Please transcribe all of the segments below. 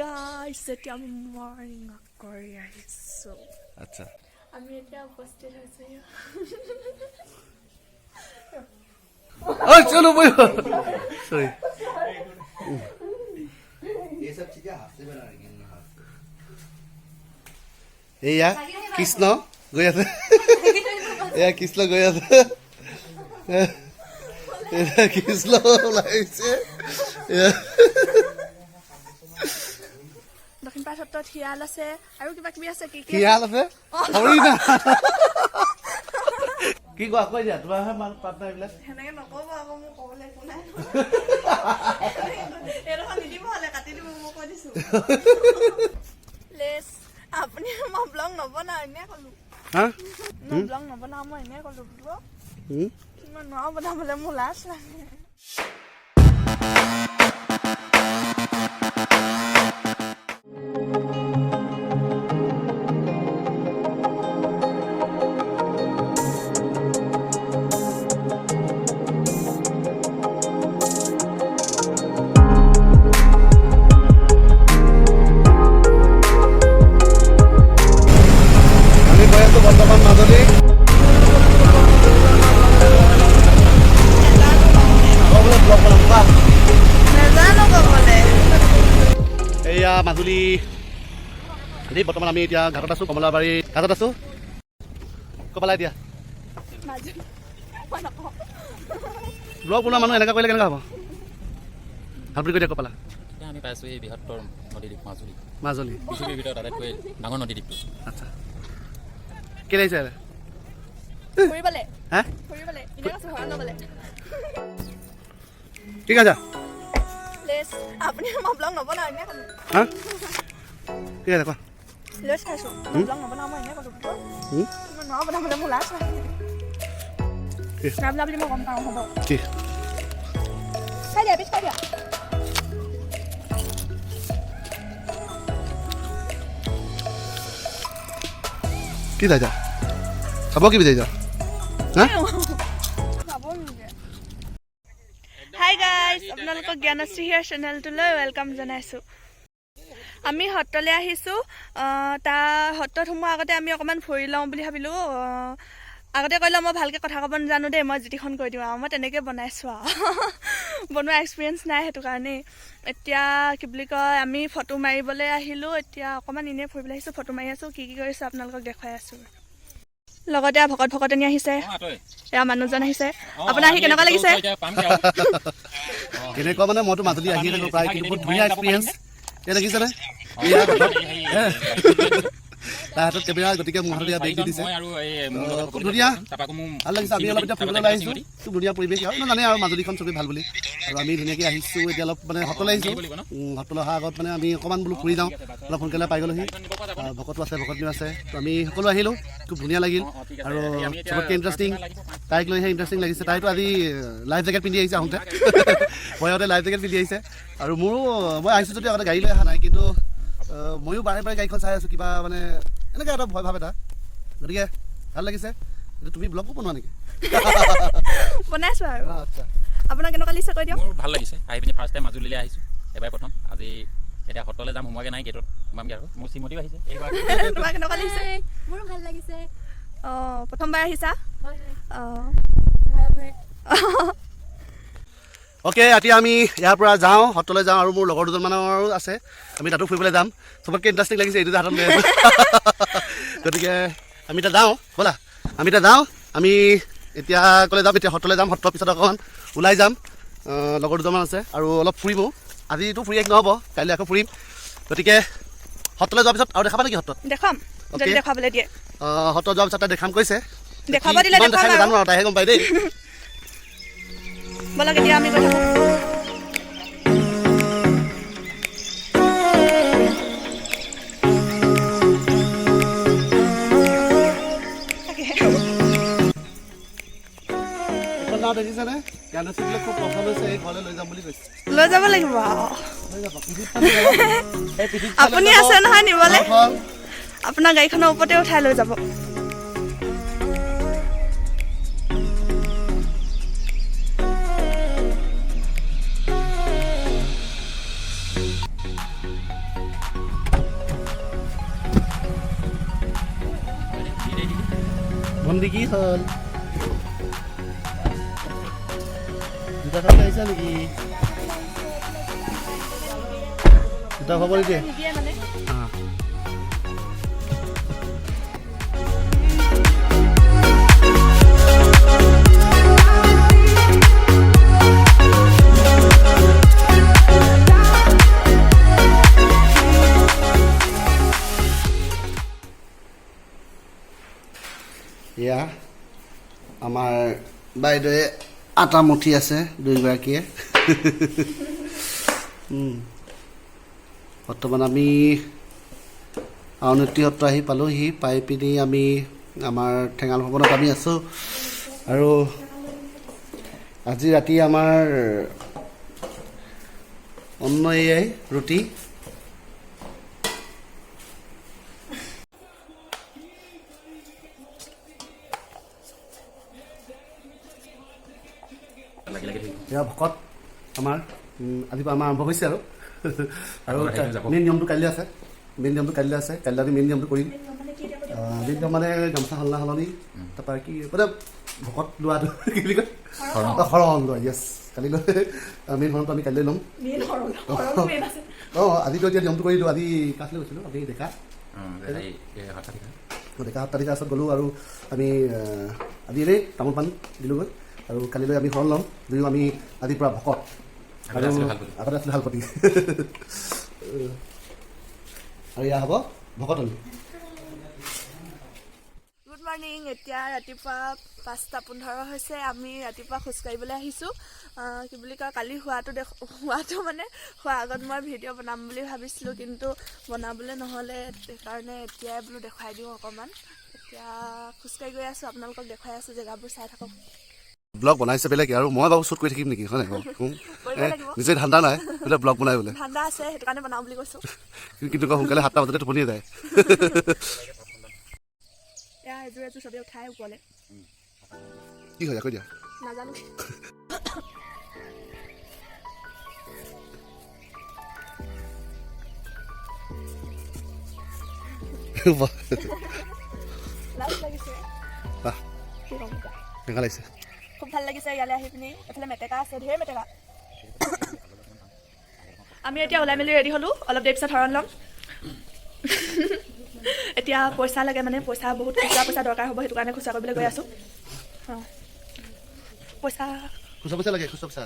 গাইছ, এতিয়া আমি মৰ্ণিং ৱাক কৰি আহিছোঁ। আচ্ছা। আমি এতিয়া উপস্থিত হৈছোঁ। ঐ, চলো বৈ, চৰি। ये सब चीजें हाथ से बना रही हैं, हाथ से। এয়া কৃষ্ণ গৈ আছে, এয়া কৃষ্ণ গৈ আছে, এয়া কৃষ্ণ ওলাইছে এয়া। দক্ষিণপাট সত্ৰত শিয়াল আছে আৰু কিবা কিবি আছে, কি কি? শিয়াল আছে, হৰিণা। কি কোৱা, কৈ দিয়া, তোমাৰহে মান পাত নাই এইবিলাক। সেনেকে নক'ব আকৌ, মোৰ ক'বলৈ একো নাই। এইডোখৰ নিদিব হ'লে কাটি দিব, মই কৈ দিছো। লেছ, আপুনি মই ব্লগ নবনাও, এনেই ক'লো। হা? মই ব্লগ নবনাও, মই এনেই ক'লো বোলো। হুম? মই নোৱাৰো বনাবলৈ, মোৰ লাজ লাগে। আমি গৈ আছো বৰ্তমান মাজুলী। ক'বলৈ ব্লগ বনাম, কোৱা। নাজানো ক'বলৈ। এয়া মাজুলী দেই। বৰ্তমান আমি এতিয়া ঘাটত আছোঁ, কমলাবাৰী ঘাটত আছোঁ। ক'ব এতিয়া। মাজুলী মই নকওঁ। ব্লগ বনোৱা মানুহ এনেকুৱা কৰিলে কেনেকুৱা হ'ব? ভাল বুলি কৈ দিয়া, কপালা। এতিয়া আমি পাইছোঁ এই বৃহত্তৰ নদীদ্বীপ মাজুলী। মাজুলী। পৃথিৱীৰ ভিতৰত আটাইতকৈ ডাঙৰ নদীদ্বীপটো। আচ্ছা, কেলে আহিছে? ফুৰিবলে। হা? ফুৰিবলে, এনেই কৈছো, শৰণ ল'বলে। ঠিক আছে। লেছ, আপুনি মই ব্লগ নবনাও, এনেই ক'লো। হা, ঠিক আছে, কোৱা। লেছ খাইছোঁ। মই ব্লগ নবনাও, মই এনেই ক'লো বোলো। হুম? মই নোৱাৰো বনাবলৈ, মোৰ লাজ লাগে। কি? নাবলা বুলি মই গম পাওঁ, হ'ব। কি? খাই দিয়া, পিছ খাই দিয়া। কি চাইছা? চাব কি বিচাৰিছা, হা? হাই গাইজ, আপোনালোকক জ্ঞানশ্ৰী হিয়াৰ চেনেলটোলৈ welcome জনাইছোঁ। আমি সত্ৰলৈ আহিছোঁ। তাৰ সত্ৰত সোমোৱাৰ আগতে আমি অকণমান ফুৰি লওঁ বুলি ভাবিলোঁ। আগতে কৈ লওঁ, মই ভালকৈ কথা ক'ব নাজানো দেই, মই যিটিখন কৈ দিওঁ আৰু মই তেনেকৈ বনাইছোঁ আৰু বনোৱা এক্সপিৰিয়েঞ্চ নাই, সেইটো কাৰণেই। এতিয়া কি বুলি কয়, আমি ফটো মাৰিবলৈ আহিলোঁ। এতিয়া অকণমান এনেই ফুৰিবলৈ আহিছোঁ, ফটো মাৰি আছোঁ। কি কি কৰিছোঁ আপোনালোকক দেখুৱাই আছোঁ। লগতে ভকত ভকতনী আহিছে। এয়া মানুহজন আহিছে। আপোনাৰ আহি কেনেকুৱা লাগিছে? কেনেকুৱা মানে, মইতো মাজুলী আহিয়ে থাকোঁ প্ৰায়, কিন্তু বহুত ধুনীয়া এক্সপিৰিয়েঞ্চ। এতিয়া দেখিছেনে, এয়া তাৰ হাতত কেমেৰা, গতিকে মোৰ হাতত ইয়াত বেগ দি দিছে। খুব ধুনীয়া, ভাল লাগিছে। আমি অলপ এতিয়া ফুৰিবলৈ আহিছোঁ। খুব ধুনীয়া পৰিৱেশ আৰু জানে আৰু মাজুলীখন চবেই ভাল বুলি। আৰু আমি ধুনীয়াকৈ আহিছোঁ। এতিয়া অলপ মানে সত্ৰলৈ আহিছোঁ। সত্ৰলৈ অহাৰ আগত মানে আমি অকণমান বোলো ফুৰি যাওঁ অলপ, সোনকালে পাই গ'লোহি। ভকতো আছে, ভকতনীও আছে, তো আমি সকলো আহিলোঁ। খুব ধুনীয়া লাগিল আৰু চবতকৈ ইণ্টাৰেষ্টিং তাইক লৈহে ইণ্টাৰেষ্টিং লাগিছে। তাইতো আজি লাইফ জেকেট পিন্ধি আহিছে, আহোঁতে ভয়তে লাইফ জেকেট পিন্ধি আহিছে। আৰু মোৰো, মই আহিছোঁ যদিও আগতে গাড়ী লৈ অহা নাই, কিন্তু ময়ো বাৰে বাৰে গাড়ীখন চাই আছোঁ, কিবা মানে এনেকৈ এটা ভয় ভাৱ এটা। গতিকে ভাল লাগিছে। এইটো তুমি ব্লগো বনোৱা নেকি? বনাইছোঁ আৰু। আচ্ছা। আপোনাৰ কেনেকুৱা লাগিছে কৈ দিয়ক। মোৰ ভাল লাগিছে আহি পিনি। ফাৰ্ষ্ট টাইম মাজুলীলৈ আহিছোঁ, এবাৰ প্ৰথম। আজি এতিয়া সত্ৰলৈ যাম, সোমোৱাগৈ নাই, গেটত সোমামগৈ আৰু মোৰ শ্ৰীমতীও আহিছে এইবাৰ। তোমাৰ কেনেকুৱা লাগিছে? মোৰো ভাল লাগিছে। অঁ, প্ৰথমবাৰ আহিছা? হয়। অঁ। ভয়ে ভয়ে। অ'কে, এতিয়া আমি ইয়াৰ পৰা যাওঁ, সত্ৰলৈ যাওঁ আৰু মোৰ লগৰ দুজনমানৰো আছে, আমি তাতো ফুৰিবলৈ যাম। চবতকৈ ইণ্টাৰেষ্টিং লাগিছে এইটো যে হাতত লৈ আছোঁ। গতিকে আমি এতিয়া যাওঁ, ব'লা। আমি এতিয়া যাওঁ। আমি এতিয়া ক'লৈ যাম? এতিয়া সত্ৰলৈ যাম, সত্ৰৰ পিছত অকণমান ওলাই যাম। লগৰ দুজনমান আছে আৰু অলপ ফুৰিমো। আজিতো ফুৰি এক নহ'ব, কাইলৈ আকৌ ফুৰিম। গতিকে সত্ৰলৈ যোৱাৰ পিছত আৰু দেখাবা নেকি সত্ৰত? দেখুৱাম, যদি Okay. দেখুৱাবলৈ দিয়ে। সত্ৰত যোৱাৰ পিছত তাই দেখাম কৈছে। দেখুৱাব দিলে কিমান দেখুৱাম দেখাই আৰু। নাজানো আৰু তাইহে গম পাই দেই। ব'লক, এতিয়া আমি গৈ থাকোঁ। তাকে। এইখন নাও দেখিছেনে? জ্ঞানশ্ৰীবিলাক খুব পচন্দ হৈছে, এই ঘৰলৈ লৈ যাম বুলি কৈছে। লৈ যাব লাগিব আৰু। লৈ যাব, পিঠিত ফালি যাব। এই পিঠিত ফালি আপুনি যাব। আছে নহয় নিবলৈ। নাওখন। আপোনাৰ গাড়ীখনৰ ওপৰতে উঠাই লৈ যাব। ভণ্টি, কি হ'ল? জোতা খাবলৈ আহিছা নেকি? জোতা খাব নিদিয়ে? নিদিয়ে মানে। অঁ। এয়া আমাৰ বাইদেৱে আটা মুঠি আছে দুয়োগৰাকীয়ে। বৰ্তমান আমি আউনীআটী সত্ৰ আহি পালোহি। পাই পিনি আমি আমাৰ ঠেঙাল ভৱনত আমি আছোঁ আৰু আজি ৰাতি আমাৰ অন্ন এয়াই ৰুটি। লাগি লাগি থাকিব। এয়া ভকত আমাৰ আজিৰ পৰা আমাৰ আৰম্ভ হৈছে আৰু আৰু সেইটো যাব। মেইন নিয়মটো কাইলৈ আছে। মেইন নিয়মটো কাইলৈ আছে। কাইলৈ আমি মেইন নিয়মটো কৰিম। মেইন নিয়ম মানে গামোচা সলনা সলনি, তাৰপৰা কি মানে ভকত লোৱাটো, কি বুলি কয়? শৰণ। অ, শৰণ লোৱা, য়েছ। কালিলৈ মেইন শৰণটো আমি কাইলৈ ল'ম। মেইন শৰণ, শৰণ মেইন আছে। অঁ, আজিতো এতিয়া নিয়মটো কৰিলোঁ। আজি কাষলৈ গৈছিলোঁ আমি ডেকা অঁ, এই এই সত্ৰাধিকাৰ। ডেকা সত্ৰাধিকাৰ ওচৰত গ'লোঁ আৰু আমি আজি এনেই তামোল পাণ দিলোঁগৈ আৰু কালিলৈ আমি শৰণ ল'ম। দুয়ো আমি আজিৰ পৰা ভকত। আগতে আছিলোঁ হালপতি। আগতে আছিলোঁ হালপতি আৰু এয়া হ'ব ভকতনি। Good morning. এতিয়া ৰাতিপুৱা 5:15 হৈছে। আমি ৰাতিপুৱা খোজকাঢ়িবলৈ আহিছোঁ। কি বুলি কয়, কালি হোৱাটো দেখ হোৱাটো মানে হোৱাৰ আগত মই ভিডিঅ' বনাম বুলি ভাবিছিলোঁ, কিন্তু বনাবলৈ নহ'লে। সেইকাৰণে এতিয়াই বোলো দেখুৱাই দিওঁ অকণমান। এতিয়া খোজকাঢ়ি গৈ আছোঁ, আপোনালোকক দেখুৱাই আছোঁ। জেগাবোৰ চাই থাকক। ব্লগ বনাইছে বেলেগ আৰু মই বাৰু শ্বুট কৰি থাকিম নেকি, হয় নাই বাৰু? কৰিব লাগিব। নিজে ধান্দা নাই বোলে ব্লগ বনাই বোলে। ঠাণ্ডা আছে, সেইটো কাৰণে বনাওঁ বুলি কৈছোঁ। কিন্তু সোনকালে 7টা বজাতে টোপনিয়ে যায়। এয়া এযোৰ এযোৰ চবেই উঠাই ওপৰলৈ। কি হয় কৈ দিয়া। নাজানো। লাজ লাগিছে। আহ। কি ক'ম এতিয়া? কেনেকুৱা লাগিছে? খুব ভাল লাগিছে ইয়ালৈ আহি পিনি। এইফালে মেটেকা আছে, ধেৰ মেটেকা। আমি এতিয়া ওলাই মেলি ৰেডি হ'লোঁ। অলপ দেৰি পিছত শৰণ ল'ম। এতিয়া পইচা লাগে, মানে পইচা বহুত, খুচুৰা পইচা দৰকাৰ হ'ব। সেইটো কাৰণে খুচুৰা কৰিবলৈ গৈ আছোঁ। অঁ, পইচা। খুচৰা পইচা লাগে। খুচৰা পইচা,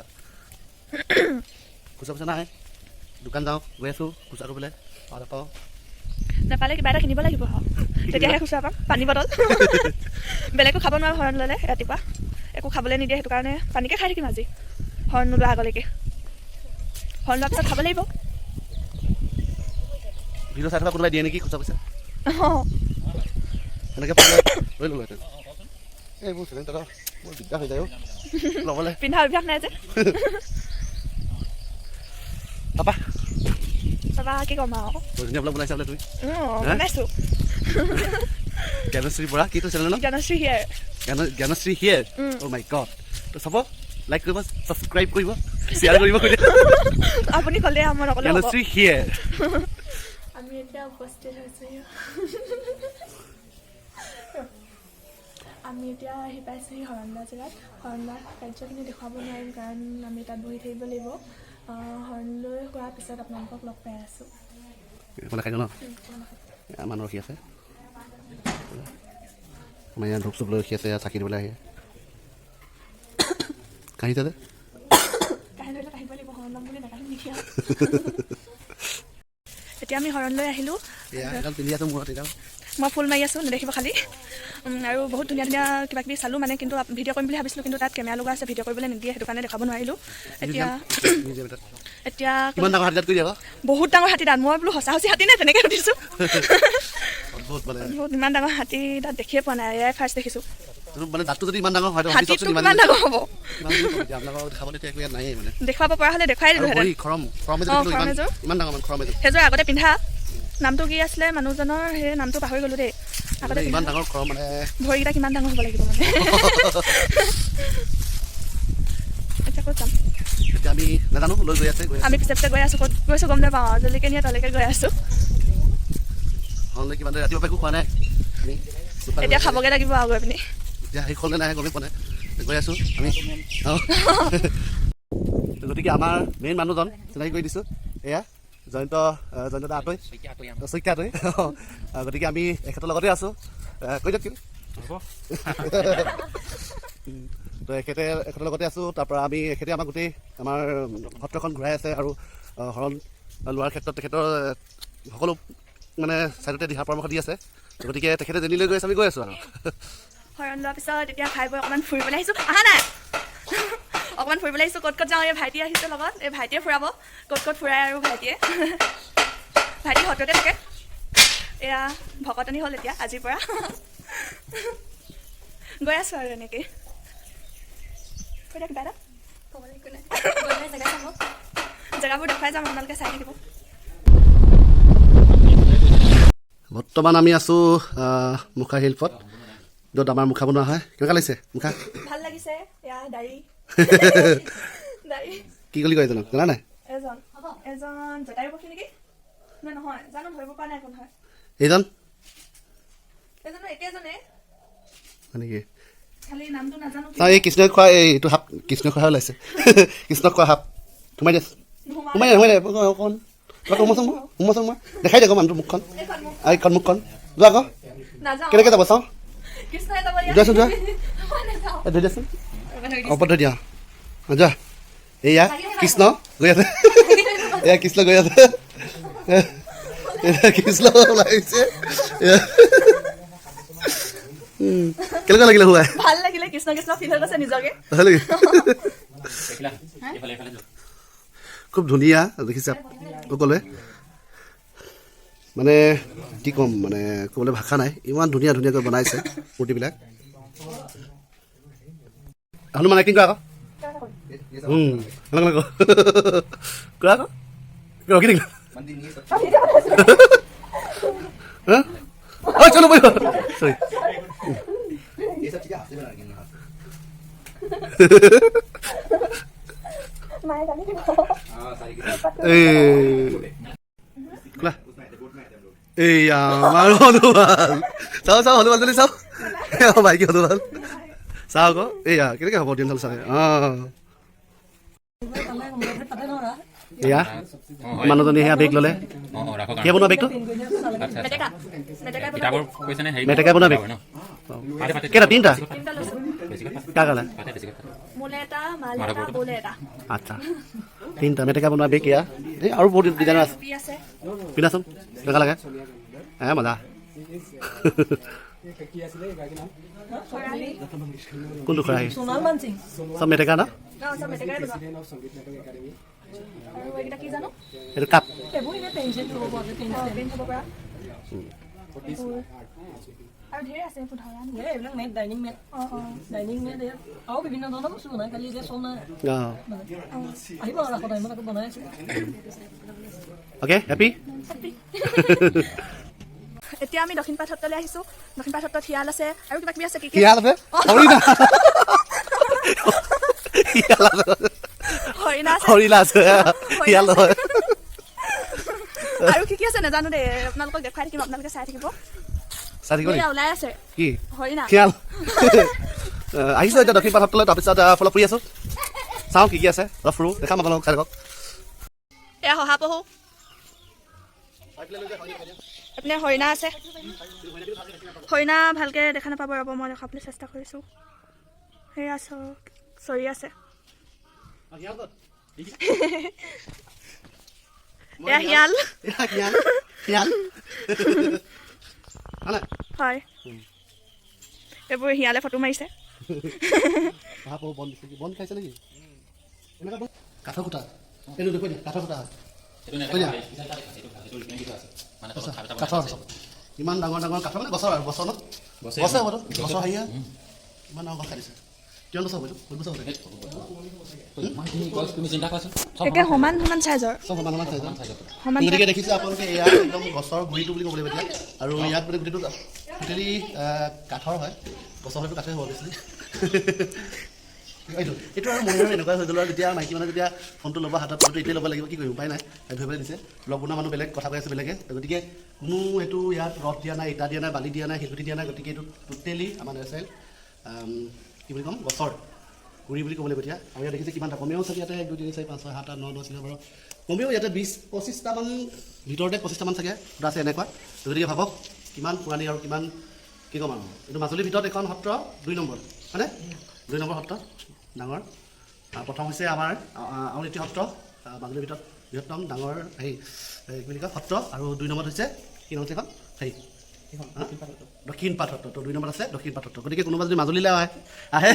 খুচৰা পইচা নাই। দোকান যাওঁ, গৈ আছোঁ খুচৰা কৰিবলৈ, পাওঁ নাপাওঁ। নাপালে কিবা এটা কিনিব লাগিব আৰু, তেতিয়াহে খুচুৰা পাম। পানী বটল, বেলেগো খাব নোৱাৰোঁ। শৰণ ল'লে ৰাতিপুৱা একো খাবলৈ নিদিয়ে। সেইটো কাৰণে পানীকে খাই থাকিম আজি শৰণ নোলোৱা আগলৈকে। শৰণ লোৱাৰ পিছত খাব লাগিব। ভিডিঅ' চাই থকা কোনোবাই দিয়ে নেকি খুচৰা পইচা? অঁ। সেনেকৈ পালে লৈ ল'লোহেঁতেন। এই মোৰ চেলেং দাদা বৰ দিগদাৰ হৈ যায় অ' ল'বলৈ। পিন্ধা অভ্যাস নাই যে। তাৰপা? তাৰপৰা কি ক'ম আৰু? বৰ ধুনীয়া ব্লগ বনাইছা বোলে তুমি। অঁ। হে? বনাইছোঁ। জ্ঞানশ্ৰী বৰা, কিটো চেনেল ন? Gyanashree here. Gyanashree here. Oh' my god. তো চাব, লাইক কৰিব, ছাবস্ক্ৰাইব কৰিব, শ্বেয়াৰ কৰিব। আপুনি ক'লে মই নক'লেও হ'ব। জ্ঞানশ্ৰী হিয়েৰ। আমি এতিয়া উপস্থিত হৈছোঁ। আমি এতিয়া আহি পাইছোঁহি শৰণ লোৱা জেগাত। শৰণ লোৱা কাৰ্যখিনি দেখুৱাব নোৱাৰিম, কাৰণ আমি তাত বহি থাকিব লাগিব। শৰণ লৈ হোৱাৰ পিছত আপোনালোকক লগ পাই আছোঁ। মানে খাই ন মানুহ ৰখি আছে। আমাৰ ইয়াত ধূপ চুপ লৈ ৰখি আছে। ইয়াত চাকি দিবলৈ আহে। কাহিছে যে। কাহি ধৰিলে কাহিব লাগিব। শৰণ ল'ম বুলি নাকাহিম নেকি আৰু? এতিয়া আমি শৰণ লৈ আহিলোঁ। এয়া এডাল পিন্ধি আছোঁ মূৰত এডাল। মই ফুল মাৰি আছোঁ, নেদেখিব খালি। আৰু বহুত ধুনীয়া ধুনীয়া কিবা কিবি চালোঁ মানে, কিন্তু ভিডিঅ' কৰিম বুলি ভাবিছিলোঁ, কিন্তু তাত কেমেৰা লগোৱা আছে, ভিডিঅ' কৰিবলৈ নিদিয়ে। সেইটো কাৰণে দেখাব নোৱাৰিলোঁ। এতিয়া মিউজিয়াম এটাত। এতিয়া কিমান ডাঙৰ হাতী কৰি আকৌ। বহুত ডাঙৰ হাতী দাঁত। মই বোলো সঁচা সঁচি হাতী নে, তেনেকৈ সুধিছোঁ। অদ্ভুত মানে। বহুত, ইমান ডাঙৰ হাতী দাঁত দেখিয়ে পোৱা নাই। এয়াই ফাৰ্ষ্ট দেখিছোঁ। মানে দাঁতটো যদি ইমান ডাঙৰ হয়, তো হাতী হাতীটো চাওকচোন ইমান কিমান ডাঙৰ হ'ব? ইমান ডাঙৰ। এতিয়া আপোনালোকক দেখাবলৈ এতিয়া একো ইয়াত নায়েই মানে। দেখুৱাব পৰা হ'লে দেখুৱাই আৰু দিলোহেঁতেন। ভৰি খৰম খৰম এযোৰ অঁ, দেখিলোঁ। খৰম ইমান এযোৰ। ইমান ডাঙৰ মানে খৰম এযোৰ। সেইযোৰ আগতে পিন্ধা, নামটো কি আছিলে মানুহজনৰ? সেই নামটো পাহৰি গ'লো দেই। আগতে মানে ইমান পিন্ধা। ডাঙৰ খৰম মানে। ভৰিকেইটা কিমান ডাঙৰ হ'ব লাগিব মানে। এতিয়া ক'ত যাম? এতিয়া আমি নাজানো, লৈ গৈ আছে, গৈ আছে। আমি পিছে পিছে গৈ আছোঁ। ক'ত গৈছোঁ গম নাপাওঁ আৰু, যলৈকে নিয়ে তলৈকে গৈ আছোঁ। হ'লে কিমান দেৰি, ৰাতিপুৱা একো খোৱা নাই আমি। এতিয়া খাবগৈ লাগিব আৰু গৈ পিনি। এতিয়া শেষ হ'লনে নাই গমেই পোৱা নাই, গৈ আছোঁ আমি। অঁ। গতিকে আমাৰ মেইন মানুহজন চিনাকি কৰি দিছোঁ, এয়া জয়ন্ত, জয়ন্ত দা আতৈ, শইকীয়া আতৈ। গতিকে আমি এখেতৰ লগতে আছোঁ। কৈ দিয়ক কি। তো এখেতৰ লগতে আছোঁ। তাৰপৰা আমি এখেতে আমাক গোটেই আমাৰ সত্ৰখন ঘূৰাই আছে আৰু শৰণ লোৱাৰ ক্ষেত্ৰত তেখেতৰ সকলো মানে ছাইডতে দিহা পৰামৰ্শ দি আছে। গতিকে তেখেতে যেনিলৈ গৈ আছে আমি গৈ আছোঁ আৰু। শৰণ লোৱাৰ পিছত এতিয়া খাই বৈ অকণমান ফুৰিবলৈ আহিছোঁ। আহা নাই, অকণমান ফুৰিবলৈ আহিছোঁ। ক'ত ক'ত যাওঁ, এই ভাইটি আহিছে লগত, এই ভাইটিয়ে ফুৰাব, ক'ত ক'ত ফুৰাই আৰু ভাইটিয়ে। ভাইটি সত্ৰতে থাকে। এয়া ভকতনি হ'ল এতিয়া আজিৰ পৰা। গৈ আছোঁ আৰু এনেকৈ। কৈ দিয়া কিবা এটা। ক'বলৈ একো নাই, গ'লে জেগা চাব। জেগাবোৰ দেখুৱাই যাম, আপোনালোকে চাই থাকিব। বৰ্তমান আমি আছোঁ মুখা শিল্পত, য'ত আমাৰ মুখা বনোৱা হয়। কেনেকুৱা লাগিছে মুখা? ভাল লাগিছে। এয়া দাড়ি দাড়ি। কি বুলি কয় এজনক জানা নাই? এজন এজন জটায়ু পক্ষী নেকি নে নহয় জানো, ধৰিব পৰা নাই কোন হয়। এইজন? এজনো একেজনে। হয় নেকি? খালি নামটো নাজানো কি। চাওঁ, এই কৃষ্ণই খোৱা এইটো সাপ, কৃষ্ণই খোৱা ওলাইছে, কৃষ্ণক খোৱা সাপ। সোমাই দে। নোসোমাওঁ। সোমাই দে, সোমাই দে অকণ। অকণ সোমোৱাচোন, সোমোৱাচোন, মই দেখাই দে আকৌ মানুহটোৰ মুখখন। এইখন মুখ। আৰু এইখন মুখখন যোৱা আকৌ। নাযাওঁ। কেনেকৈ যাব চাওঁ। কৃষ্ণই যাব ইয়াত। যোৱাচোন, যোৱা। মই নাযাওঁ। এই ধৰি দিয়াচোন, ওপৰত ধৰি দিয়া। অঁ, যোৱা। এইয়া কৃষ্ণ গৈ আছে, এয়া কৃষ্ণ গৈ আছে, এয়া কৃষ্ণ ওলাইছে। এয়া। কেনেকুৱা লাগিলে সোমাই? ভাল লাগিলে, কৃষ্ণ কৃষ্ণ ফিল হৈ গৈছে নিজকে। ভাল লাগিল। দেখিলা, এইফালে এইফালে যোৱা। খুব ধুনীয়া দেখিছে সকলোৱে। মানে কি ক'ম, মানে ক'বলৈ ভাষা নাই, ইমান ধুনীয়া ধুনীয়াকৈ বনাইছে মূৰ্তিবিলাক। হনুমান এক্টিং কৰা আকৌ। এনেকুৱা কৰা আকৌ, ৰখি থাকিলা। मंदिर नहीं सब। হা? ঐ, চলো বহিব, চৰি। ये सब चीजें हाथ से बना रखी हैं, हाथ से। মায়ে গালি দিব। हाँ, सारी की এই খোলা। এই আমাৰ হনুমান, চাওঁ চাওঁ, হনুমান জনী চাওঁ। মাইকী হনুমান চাওঁ আকৌ। এইয়া কেনেকৈ হ'ব দিন চাগে। অঁ, এয়া মানুহজনী সেয়া বেগ ল'লে। অঁ অঁ ৰাখক। কিয় বনোৱা বেগটো? আচ্ছা। মেটেকা মেটেকা। কিতাপৰ কৈছেনে হেৰি? মেটেকাই বনোৱা বেগ। ন? পাতে, পাতে। কেইটা? তিনিটা? তিনিটা লৈছোঁ। বেছিকৈ পাতে। কাৰ কাৰণে? পাতে, বেছিকৈ পাতে। মোলে এটা, মালে এটা, বৌলে এটা। আচ্ছা, তিনিটা মেটেকা বনোৱা বেগ এয়া। এই আৰু বহুত ডিজাইনৰ আছে। টুপি আছে। পিন্ধাচোন, কেনেকুৱা লাগে। হে মজা। খৰাহি। কোনটো খৰাহি? চব মেটেকা ন? অঁ, চব মেটেকাই বনোৱা। আৰু এইকেইটা কি জানো। এইটো কাপ। অঁ, পেইণ্ট হ'ব পৰা এইবোৰ। আৰু ধেৰ আছে, এইবোৰ ধৰা নাই। এইবিলাক মেট, ডাইনিং মেট। অঁ অঁ ডাইনিং মেট ইয়াত আৰু বিভিন্ন ধৰণৰ বস্তু বনাই, খালি এতিয়া চল নাই। অঁ। আহিব আৰু ৰাসৰ টাইমত আকৌ বনাই আছোঁ। Okay, happy. এতিয়া আমি দক্ষিণ পাট সত্ৰলৈ আহিছোঁ। দক্ষিণ পাট সত্ৰত শিয়াল আছে আৰু কিবা কিবি আছে, কি কি? শিয়াল আছে, হৰিণা, শিয়াল আছে। হৰিণা আছে। হৰিণা আছে, শিয়াল নহয়। আৰু কি কি আছে নাজানো দেই, আপোনালোকক দেখুৱাই থাকিম, আপোনালোকে চাই থাকিব। চাই থাকিব নেকি? এয়া ওলাই আছে। কি? হৰিণা। শিয়াল। আহিছোঁ এতিয়া দক্ষিণ পাট সত্ৰলৈ। তাৰপিছত অলপ ফুৰি আছোঁ, চাওঁ কি কি আছে, অলপ ফুৰোঁ, দেখাম আপোনালোকক, চাই থাকক। এয়া শহাপহু, এইপিনে হৰিণা আছে। হৰিণা ভালকে দেখা নাপাব, ৰ'ব, মই দেখাবলৈ চেষ্টা কৰিছোঁ। সেয়া চৰি আছে। এয়া শিয়াল। এয়া শিয়াল, শিয়াল হয়। হয়, এইবোৰ শিয়ালে ফটো মাৰিছে। শহাপহু বন দিছে, বন খাইছে নেকি এনেকুৱা বন? কাঠৰ খুঁটা এইটো দেখুৱাই দিয়া, কাঠৰ খুঁটা। সেইটো নেদেখা। কৈ দিয়া। সেইটো original কিছু আছে। মানে তলত খাপ এটা বনাই কাঠৰ আছে। চব ইমান ডাঙৰ ডাঙৰ কাঠৰ, মানে গছৰ আৰু গছৰ ন? গছেই। গছে হ'বতো, গছৰ হেৰিয়া ইমান ডাঙৰ গছ কাটিছে। কিমান বছৰ হ'ব এইটো? বহুত বছৰ হ'ব। ইমানখিনি গছ তুমি চিন্তা কৰাচোন, চব একে সমান সমান চাইজৰ। চব সমান সমান চাইজৰ। সমান। গতিকে দেখিছে আপোনালোকে, এয়া একদম গছৰ গুৰিটো বুলি ক'ব লাগিব এতিয়া। আৰু ইয়াত মানে গোটেইটো টোটেলি কাঠৰ হয়, গছৰ হয়তো কাঠেই হ'ব বেছি। এইটো এইটো আৰু ময়ো এনেকুৱা হৈ গ'লো আৰু যেতিয়া মাইকী মানুহে যেতিয়া ফোনটো ল'ব হাতত, ফোনটো এতিয়াই ল'ব লাগিব, কি কৰিম, উপায় নাই। ধৰিবলৈ দিছে। ব্লগ বনোৱা মানুহ বেলেগ, কথা কৈ আছে বেলেগে। গতিকে কোনো এইটো ইয়াত ৰদ দিয়া নাই, ইটা দিয়া নাই, বালি দিয়া নাই, শিলগুটি দিয়া নাই। গতিকে এইটো টোটেলি আমাৰ নেচাৰেল, কি বুলি ক'ম, গছৰ গুৰি বুলি ক'ব লাগিব এতিয়া। আৰু ইয়াত দেখিছে কিমানটা, কমেও চাগে ইয়াতে 1, 2, 3, 4, 5, 6, 7, 8, 9, 10, 11, 12, কমেও ইয়াতে 20-25টামান ভিতৰতে 25টামান চাগে খুঁটা আছে এনেকুৱা। গতিকে ভাবক কিমান পুৰণি আৰু কিমান কি ক'ম আৰু। এইটো মাজুলীৰ ভিতৰত এখন সত্ৰ, 2 নম্বৰ হয়নে? 2 নম্বৰ সত্ৰ ডাঙৰ। প্ৰথম হৈছে আমাৰ আউনীআটী সত্ৰ, মাজুলীৰ ভিতৰত বৃহত্তম ডাঙৰ হেৰি এই কি বুলি কয় সত্ৰ। আৰু 2 নম্বৰত হৈছে কি নাম আছে এইখন হেৰি হা? দক্ষিণ পাট সত্ৰ। তো 2 নম্বৰত আছে দক্ষিণ পাট সত্ৰ। গতিকে কোনোবা যদি মাজুলীলৈ আহে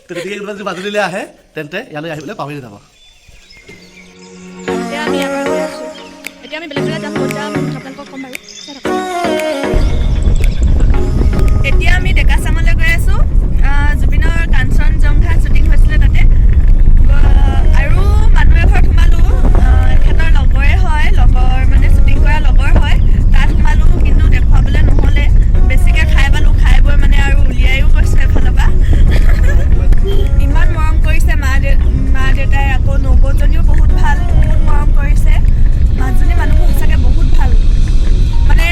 তো গতিকে কোনোবা যদি মাজুলীলৈ আহে, তেন্তে ইয়ালৈ আহিবলৈ পাহৰি নাযাব। এতিয়া আমি ইয়াৰ পৰা গৈ আছোঁ। এতিয়া আমি বেলেগ জেগাত যাম, ক'ত যাম আপোনালোকক ক'ম বাৰু, চাই থাকক। এতিয়া আমি ডেকা চাঙলৈ গৈ আছোঁ। জুবিনৰ কাঞ্চনজংঘা শ্বুটিং হৈছিলে তাতে। আৰু মানুহ এঘৰত সোমালোঁ। এখেতৰ লগৰে হয়, লগৰ মানে শ্বুটিং কৰা লগৰ হয়। তাত সোমালোঁ, কিন্তু দেখুৱাবলৈ নহ'লে। বেছিকৈ খাই পালোঁ, খাই বৈ মানে আৰু উলিয়াইও গৈছোঁ এফালৰ পৰা। ইমান মৰম কৰিছে মা দেউতাই, আকৌ নবৌজনীও বহুত ভাল, বহুত মৰম কৰিছে। মাজুলী মানুহবোৰ সঁচাকৈ বহুত ভাল, মানে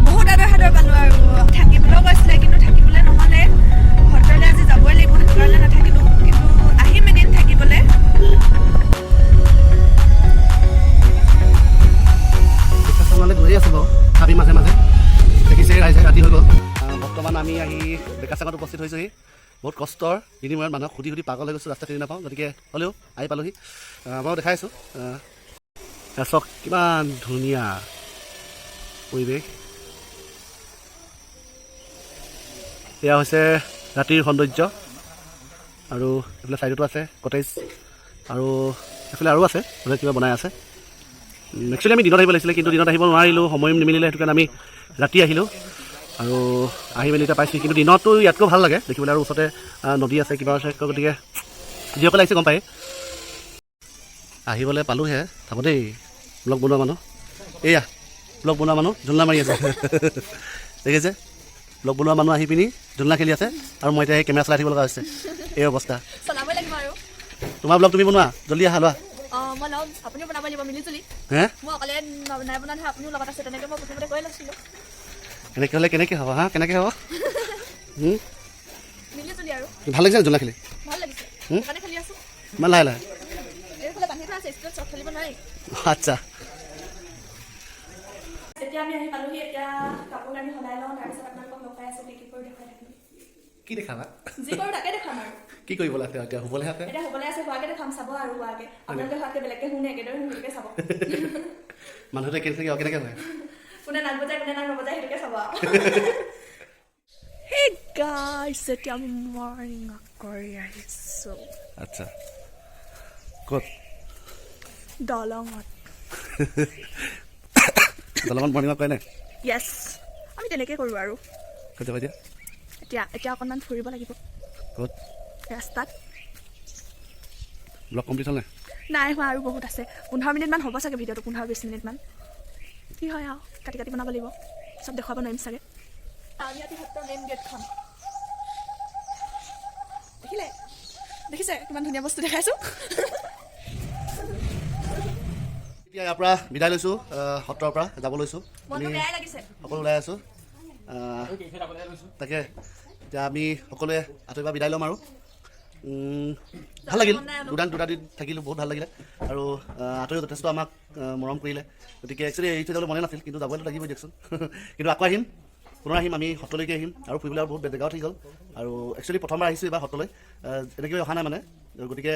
বহুত আদৰ সাদৰ পালোঁ। আৰু থাকিবলৈও কৈছিলে, কিন্তু থাকিবলৈ নহ'লে। সত্ৰলৈ আজি যাবই লাগিব, সেইটো কাৰণে নাথাকিলোঁ, কিন্তু আহিম এদিন থাকিবলৈ। ডেকাচাঙলৈ গৈয়ে আছোঁ বাৰু হাবি মাজে মাজে। দেখিছে ৰাইজে, ৰাতি হৈ গ'ল। বৰ্তমান আমি আহি ডেকাচাঙত উপস্থিত হৈছোহি। বহুত কষ্টৰ বিনিময়ত মানুহক সুধি সুধি পাগল হৈ গৈছোঁ, ৰাস্তা চিনি নাপাওঁ। গতিকে হ'লেও আহি পালোহি। বাৰু দেখাই আছোঁ। এয়া চাওক কিমান ধুনীয়া পৰিৱেশ। এয়া হৈছে ৰাতিৰ সৌন্দৰ্য। আৰু এইফালে ছাইডতো আছে কটেজ আৰু এইফালে আৰু আছে, এইফালে কিবা বনাই আছে। একচুৱেলি আমি দিনত আহিব লাগিছিলে, কিন্তু দিনত আহিব নোৱাৰিলোঁ, সময় নিমিলিলে। সেইটো কাৰণে আমি ৰাতি আহিলোঁ আৰু আহি মেলি এতিয়া পাইছোঁ। কিন্তু দিনততো ইয়াতকৈও ভাল লাগে দেখিবলৈ। আৰু ওচৰতে নদী আছে, কিবা আছে। গতিকে যিসকলে আহিছে গম পায়। আহিবলৈ পালোঁহে। চাব দেই, ব্লগ বনোৱা মানুহ, এয়া ব্লগ বনোৱা মানুহ জোলনা মাৰি আছে। দেখিছে, ব্লগ বনোৱা মানুহ আহি পিনি জোলনা খেলি আছে আৰু মই এতিয়া সেই কেমেৰা চলাই থাকিব লগা হৈছে। এই অৱস্থা। চলাবই লাগিব আৰু। তোমাৰ ব্লগ তুমি বনোৱা, জল্দি আহা, লোৱা। অঁ, মই ল'ম, আপুনিও বনাব লাগিব মিলিজুলি। হে। মই অকলে নাই বনা নহয়, আপুনিও লগত আছে। তেনেকৈ মই প্ৰথমতে কৈ লৈছিলোঁ। এনেকৈ হ'লে কেনেকৈ হ'ব? হা, কেনেকৈ হ'ব? মিলিজুলি আৰু। ভাল লাগিছে জোলনা খেলি? ভাল লাগিছে। সেইকাৰণে খেলি আছোঁ। ইমান লাহে লাহে। এইফালে বান্ধি থোৱা আছে, স্কুলত চব খেলিব নোৱাৰি। আচ্ছা। এতিয়া আমি আহি পালোহি। এতিয়া কাপোৰ কানি সলাই লওঁ, তাৰপিছত আপোনালোকক লগ পাই আছোঁ। কি কি কৰোঁ দেখুৱাই থাকিম। কি দেখাবা? যি কৰোঁ তাকে দেখাম আৰু। কি কৰিব লাগে এতিয়া? শুবলৈ আছে। এতিয়া শুবলৈ আছে, হোৱাকে দেখাম, চাব আৰু হোৱাকে। আপোনালোকে হোৱাতকে বেলেগকে শুনে, একেদৰে শুনে, সেইটোকে চাব। মানুহতে কেনেকৈ কেনেকৈ হয়? কোনে নাক বজায়, কোনে নাক নবজায়, সেইটোকে চাব আৰু। Hey guys, এতিয়া আমি মৰ্ণিং ৱাক কৰি আহিছোঁ। আচ্ছা, ক'ত? দলঙত। দলঙত মৰ্ণিং ৱাক কৰে নাই? য়েছ, আমি তেনেকৈ কৰোঁ আৰু। ক'ত যাবা এতিয়া? এতিয়া এতিয়া অকণমান ফুৰিব লাগিব। ক'ত? ৰাস্তাত। ব্লগ কমপ্লিট হ'ল নাই? নাই হোৱা, আৰু বহুত আছে। 15 মিনিটমান হ'ব চাগে ভিডিঅ'টো, 15-20 মিনিটমান কি হয় আৰু। কাটি কাটি বনাব লাগিব, চব দেখুৱাব নোৱাৰিম চাগে। আউনীআটী সত্ৰৰ মেইন গেটখন দেখিলে, দেখিছে কিমান ধুনীয়া বস্তু দেখাইছোঁ। এতিয়া ইয়াৰ পৰা বিদায় লৈছোঁ, সত্ৰৰ পৰা যাব লৈছোঁ আমি। মনটো বেয়াই লাগিছে। সকলো ওলাই আছোঁ। তাকে এতিয়া আমি সকলোৱে আঁতৰিব পৰা বিদায় ল'ম আৰু। ভাল লাগিল, দুটা দিন থাকিলোঁ, বহুত ভাল লাগিলে। আৰু আঁতৰিও যথেষ্ট আমাক মৰম কৰিলে। গতিকে একচুৱেলি এৰি থৈ যাবলৈ মনে নাছিল, কিন্তু যাবইতো লাগিবই দিয়কচোন। কিন্তু আকৌ আহিম, পুনৰ আহিম, আমি সত্ৰলৈকে আহিম আৰু ফুৰিবলৈ আৰু বহুত জেগাও থাকি গ'ল। আৰু একচুৱেলি প্ৰথমবাৰ আহিছোঁ এইবাৰ সত্ৰলৈ, এনেকৈ অহা নাই মানে। গতিকে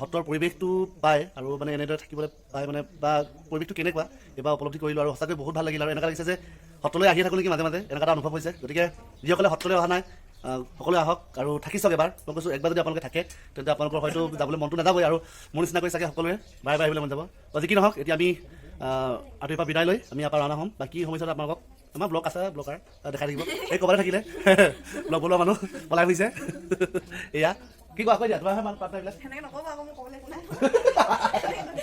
সত্ৰৰ পৰিৱেশটো পাই আৰু মানে এনেদৰে থাকিবলৈ পাই মানে বা পৰিৱেশটো কেনেকুৱা এইবাৰ উপলব্ধি কৰিলোঁ আৰু সঁচাকৈ বহুত ভাল লাগিল। আৰু এনেকুৱা লাগিছে যে সত্ৰলৈ আহি থাকোঁ নেকি মাজে মাজে, এনেকুৱা এটা অনুভৱ হৈছে। গতিকে যিসকলে সত্ৰলৈ অহা নাই, সকলোৱে আহক আৰু থাকি চাওক এবাৰ। মই কৈছোঁ, একবাৰ যদি আপোনালোকে থাকে, তেন্তে আপোনালোকৰ হয়তো যাবলৈ মনটো নাযাবই আৰু মোৰ নিচিনাকৈ চাগে সকলোৰে বাৰে বাৰে আহিবলৈ মন যাব। বা যি কি নহওক, এতিয়া আমি আঁতৰিৰ পৰা বিদায় লৈ আমি ইয়াৰ পৰা ৰাওনা হ'ম। বাকী সময়ছোৱাত আপোনালোকক আমাৰ ব্লগ আছে, ব্লগাৰ দেখাই থাকিব। এই ক'ৰবাতে থাকিলে ব্লগ বনোৱা মানুহ পলাই ফুৰিছে। এয়া কি কোৱা, কৈ দিয়া, তোমাৰহে মান পাত এইবিলাক। সেনেকৈ নক'ব আকৌ, মোক ক'বলৈ একো নাই।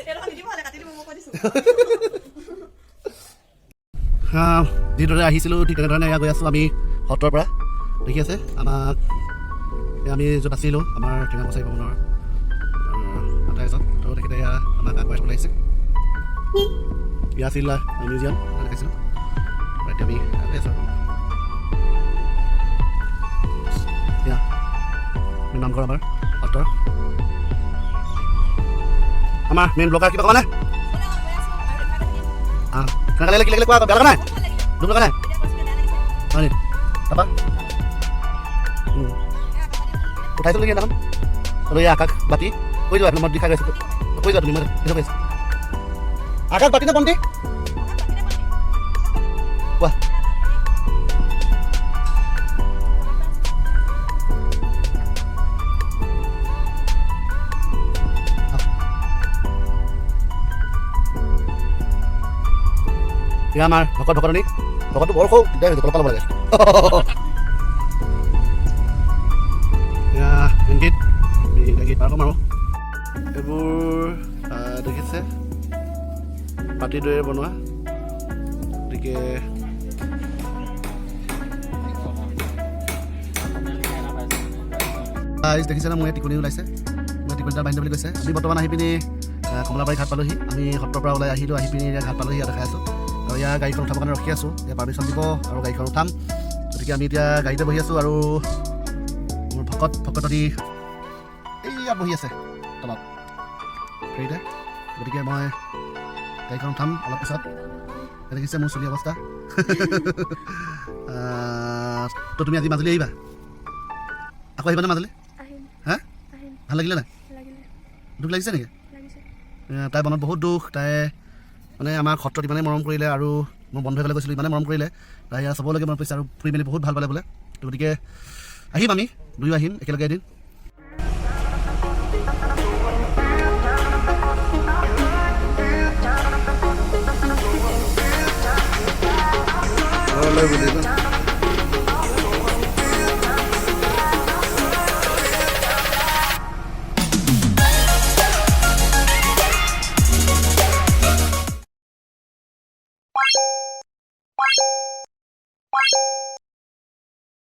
এইডোখৰ নিদিব হ'লে, কাটি দিব, মই কৈ দিছোঁ। যিদৰে আহিছিলোঁ ঠিক তেনেধৰণে এয়া গৈ আছোঁ আমি সত্ৰৰ পৰা। দেখি আছে আমাক। আমি য'ত আছিলোঁ আমাৰ ঠেঙা কছাৰী ভৱনৰ আটা এজন, তো তেখেতে এয়া আমাক আগবঢ়াই থ'বলৈ আহিছে। এয়া আছিল মিউজিয়াম দেখাইছিলোঁ। এতিয়া আমি আছোঁ আৰু এয়া নামঘৰ আমাৰ সত্ৰৰ। আমাৰ মেইন ব্লগাৰ কিবা ক'বানে? কেনেকুৱা লাগিলে, কি লাগিলে কোৱা? বেয়া লগা নাই? দুখ লগা নাই? হয় নি? তাৰপা উঠাইছিলোঁ নেকি সেইদিনাখন? আৰু এই আকাশ বাতি কৈ যোৱা, মই দেখাই গৈছোঁ, কৈ যোৱা তুমি, মই সেইটো কৈছোঁ। আকাশ বাতি নে বন্তি কোৱা। এয়া আমাৰ ভকত ভকতনী, ভকতটো বৰ সৰু, দিগদাৰ হৈছে, তলৰ পৰা ল'ব লাগে। এয়া মেইন গেট, আমি এতিয়া গেট পাৰ কৰিম আৰু। এইবোৰ দেখিছে পাতিৰ দৰে বনোৱা, গতিকে দেখিছে না মোৰ ইয়াত টিকনি ওলাইছে, মই টিকনি এটা বান্ধি বুলি কৈছে। আমি বৰ্তমান আহি পিনি কমলাবাৰী ঘাট পালোহি। আমি সত্ৰৰ পৰা ওলাই আহিলোঁ, আহি পিনি এতিয়া ঘাট পালোহি, ইয়াত দেখাই আছোঁ। আৰু ইয়াৰ গাড়ীখন উঠাবৰ কাৰণে ৰখি আছোঁ, ইয়াৰ পাৰ্মিশ্যন দিব আৰু গাড়ীখন উঠাম। গতিকে আমি এতিয়া গাড়ীতে বহি আছোঁ আৰু মোৰ ভকত ভকতনী এইয়াত বহি আছে তলত ফেৰীতে। গতিকে মই গাড়ীখন উঠাম অলপ পিছত। দেখিছে মোৰ চুলি অৱস্থা। তো তুমি আজি মাজুলী আহিবা? আকৌ আহিবানে মাজুলী? আহিম। হা? আহিম। ভাল লাগিলে নাই? লাগিলে। দুখ লাগিছে নেকি? লাগিছে। তাই মনত বহুত দুখ। তাই মানে আমাৰ সত্ৰত ইমানেই মৰম কৰিলে আৰু মই বন্ধু এঘৰলৈ গৈছিলোঁ, ইমানেই মৰম কৰিলে, তাই ইয়াৰ চবলৈকে মনত পৰিছে আৰু ফুৰি মেলি বহুত ভাল পালে বোলে। তো গতিকে আহিম, আমি দুয়ো আহিম একেলগে এদিন। ঘৰলৈ বুলি ন?